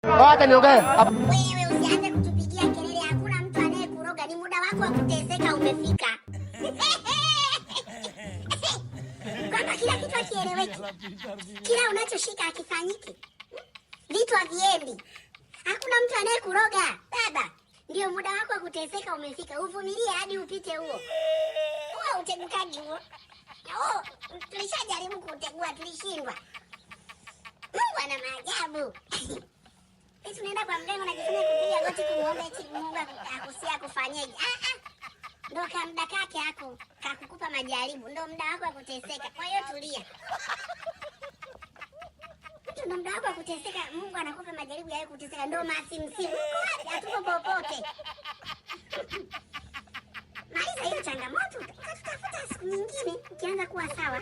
Wacha niongee. Wewe usianze kutupigia kelele, hakuna mtu anayekuroga, ni muda wako wa kuteseka umefika. Kwamba kila kitu hakieleweki, kila unachoshika hakifanyiki, vitu haviendi, hakuna mtu anayekuroga baba. Ndio muda wako wa kuteseka umefika, uvumilie hadi upite huo. Huo utegukaji huo, oh, tulishajaribu kuutegua tulishindwa. Mungu ana maajabu. Eti unaenda kwa mganga unajifanya kupiga goti kumuomba eti Mungu akusia akufanyeje? Ah ah. Ndo kamda kake hako kakukupa majaribu, ndo muda wako wa kuteseka. Kwa hiyo tulia. Mtu ndo muda wako wa kuteseka, Mungu anakupa majaribu ya kuteseka, ndo masimsimu. Uko wapi? Hatuko popote. Maliza hiyo changamoto, utatutafuta siku nyingine ukianza kuwa sawa.